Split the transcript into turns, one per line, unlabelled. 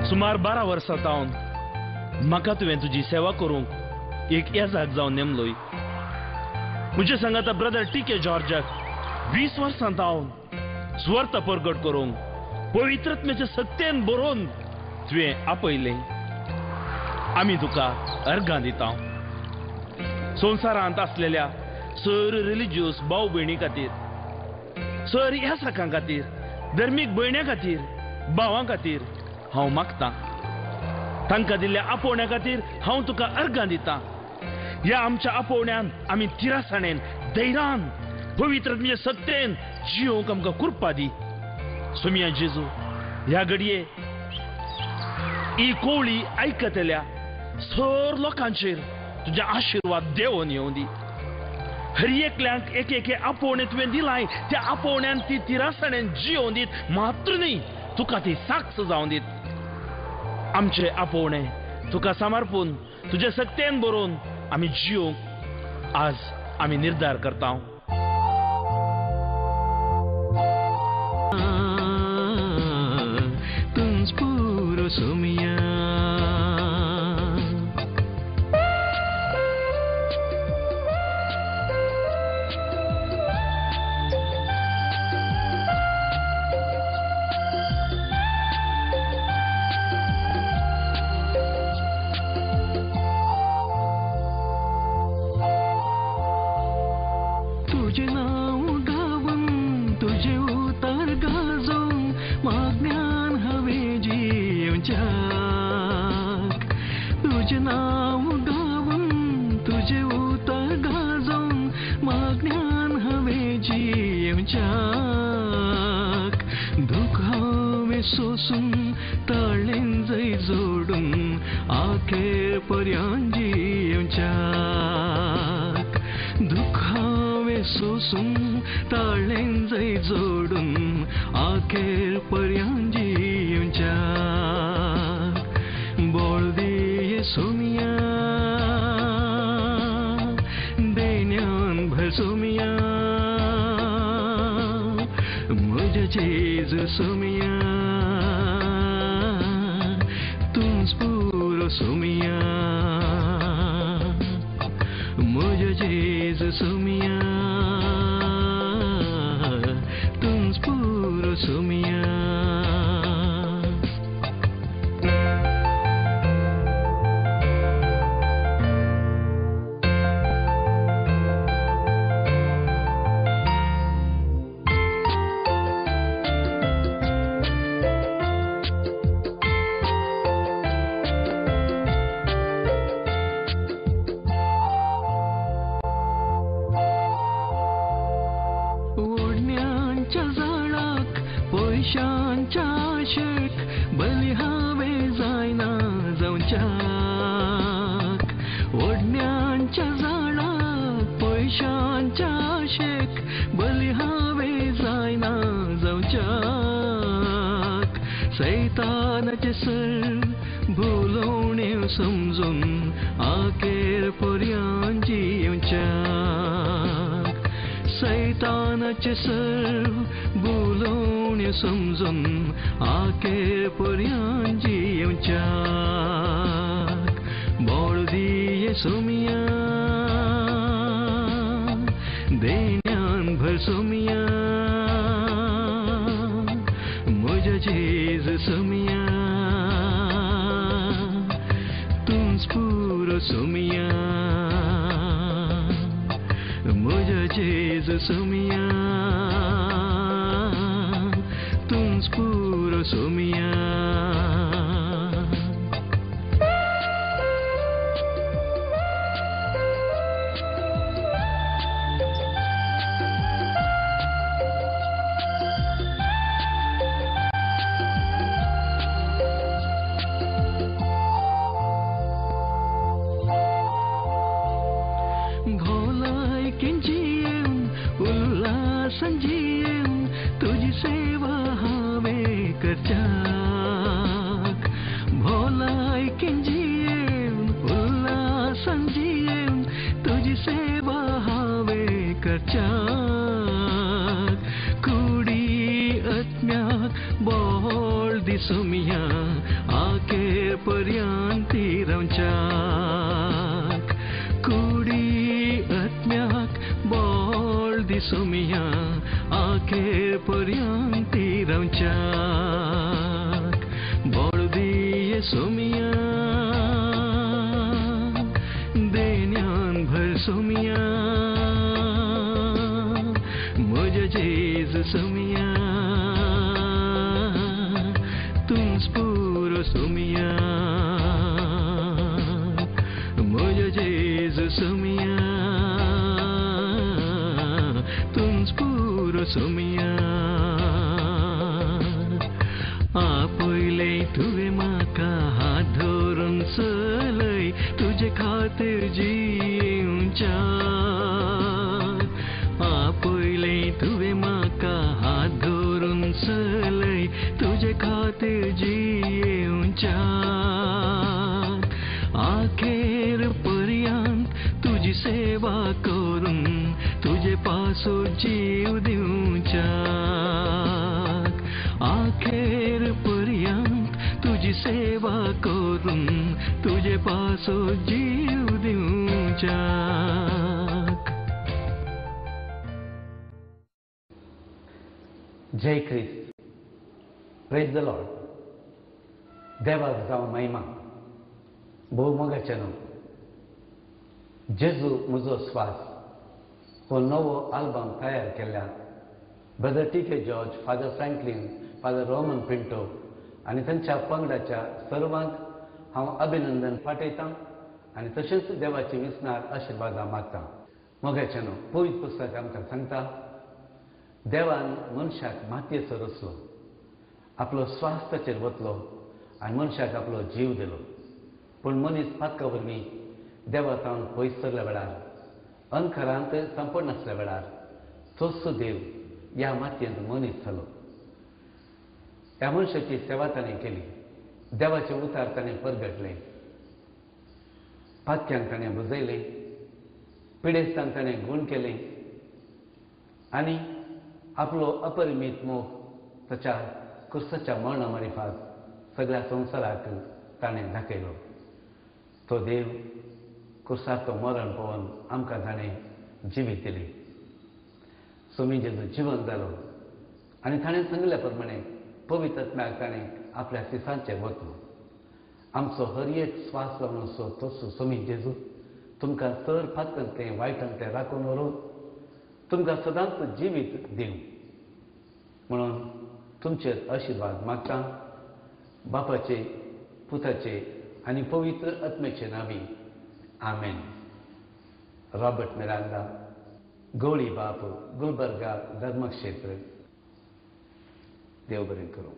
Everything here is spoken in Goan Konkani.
सुमार 12 वर्सां तावन म्हाका तुवें तुजी सेवा करूंक एक येजाक जावन नेमलोय. म्हजे सांगाता ब्रदर टी के जॉर्जाक 20 वर्सां तावन सुवार्थ परगट करूंक पवित्रत्मेचे सत्तेन बरोवन तुवें आपयलें. आमी तुका अर्गां दिता. संवसारांत आसलेल्या सर रिलिजियस भाव भयणी खातीर, सर ह्या साकां खातीर, धर्मीक भयण्यां खातीर, भावां खातीर हांव मागतां. तांकां दिल्ल्या आपोवण्या खातीर हांव तुका अर्गां दितां. ह्या आमच्या आपोवण्यान आमी तिरासाणेन, धैर्यान, पवित्र तुमचे सत्तेन जियोंक आमकां कृपा दी. सोमिया जेजू, ह्या घडये ही कोवळी आयकतल्या सर लोकांचेर तुजे आशिर्वाद देवोन येवं दी. हर एकल्यांक एक एक आपोवणें तुवें दिलाय, त्या आपोवण्यान ती तिरासाणेन जियोवन दीत मात्र न्ही, तुका ती साक्ष जावन दीत. आमचे आपोवणें तुका समर्पून तुजे सक्तेन बरोवन आमी जियोंक आज आमी निर्धार करता.
तुंच पुरो सोमिया. तुझे नाव गावन तुझे उतार गाजोवन मागण्यान हवे जिवच्याक. तुझे नाव गावन तुझे उतार गाजोवन मागण्यान हवे जिवच्याक. दुःख हांवें सोसून ताळेन जय जोडून आखेर पर्यान जिवच्याक. दुःख हांवें सोसून ताळेन जय जोडून आखेर पर्यान जिवच्याक. बोळ दिये सोमिया, देण्यान भर सोमिया, म्हज्या जेजू सोमिया, तूंच पुरो सोमिया, म्हज्या जेजू सोमिया, तूंच पुरो सोमिया. ओडण्यांच्या झाडाक पयशांच्या आशेक बली हांवें जायना जावच्याक. ओडण्यांच्या झाडाक पयशांच्या आशेक बली हांवें जायना जावच्याक. सैतानाचे सर भुलोवणें समजून आखेर पर्यान जिवच्याक. सैतानाचे सर्व बोलोवणें समजून आखेर पर्यान जिवच्याक. बोळ दिये सोमिया, देण्यान भर सोमिया, म्हज्या जेजू सोमिया, तूंच पुरो सोमिया, म्हज्या जेजू सोमिया, तूंच पुरो सोमिया. भोलायकेन जियेवन उल्हासान जियेवन तुजी सेवा हांवें करच्याक. भोलायकेन जियेवन उल्हासान जियेवन तुजी सेवा हांवें करच्याक. कुडी आत्म्याक बोळ दी सोमिया, पर्यंती रावच्याक कुडी आत्म्याक बोळ दिसुमिया आखेर पर्यंती रावच्याक बोळ दिये सोमिया देन्यान भर सोमिया म्हज्या जेजू सोमिया तुमच पुरो सोमिया म्हज्या जेजू सोमिया तुमच पुरो सोमिया आपयले तुवें म्हाका हात धरून चलय तुजे खातीर जिवच्या आपयले तुवें म्हाका हात धरून चलय तुजे खातीर जिवच्या आखेर पर्यंत तुजी सेवा करून तुजे पासून जीव दिवच्याक आखेर पर्यंत तुजी सेवा करून तुजे पासून जीव दिवच्याक.
जय ख्रिस्त. प्रेज the Lord. देवाक जावं महिमा. भोव मोगाचें न्हू जेजू म्हजो स्वास हो नवो आल्बम तयार केल्ल्या brother T K George, father Franklin, father Roman Pinto आनी तांच्या पंगडाच्या सर्वांक हांव अभिनंदन पाठयतां आनी तशेंच देवाची विसनार आशिर्वादां मागतां. मोगाचें न्हू पवित्र पुस्तक आमकां सांगता देवान मनशाक मातयेचो रचलो, आपलो स्वास ताचेर वतलो आनी मनशाक आपलो जीव दिलो. पूण मनीस पातका वरवीं देवा तावन पयस सरल्या वेळार, अंखरांत सांपडनासल्या वेळार तोच देव ह्या मातयेंत मनीस जालो. ह्या मनशाची सेवा ताणें केली, देवाचे उतार ताणें परगटले, पातक्यांक ताणें बुजयलें, पिडेस्तांक ताणें गूण केलें आनी आपलो अपरिमीत मोग ताच्या क्रिस्ताच्या मरणा मारिफात सगळ्या संवसाराक ताणें दाखयलो. तो देव क्रिस्ताचो तो मरण पळोवन आमकां ताणें जिवीत दिली. सोमी जेजू जिवन जालो आनी ताणें सांगल्या प्रमाणे पवित्र आत्म्याक ताणें आपल्या सिसांचेर वतलो. आमचो हर एक स्वास जावन असो तसो सोमी जेजू तुमकां सर फातंतलें वायटांतलें राखून व्हरून तुमकां सदांच जिवीत दिवं म्हणून तुमचेर आशिर्वाद मागता. बापाचे, पुताचे आनी पवित्र आत्म्याचे नांवी आमेन. रॉबर्ट मिरांदा, गवळी बाप, गुलबर्गा धर्मक्षेत्र. देव बरें करूं.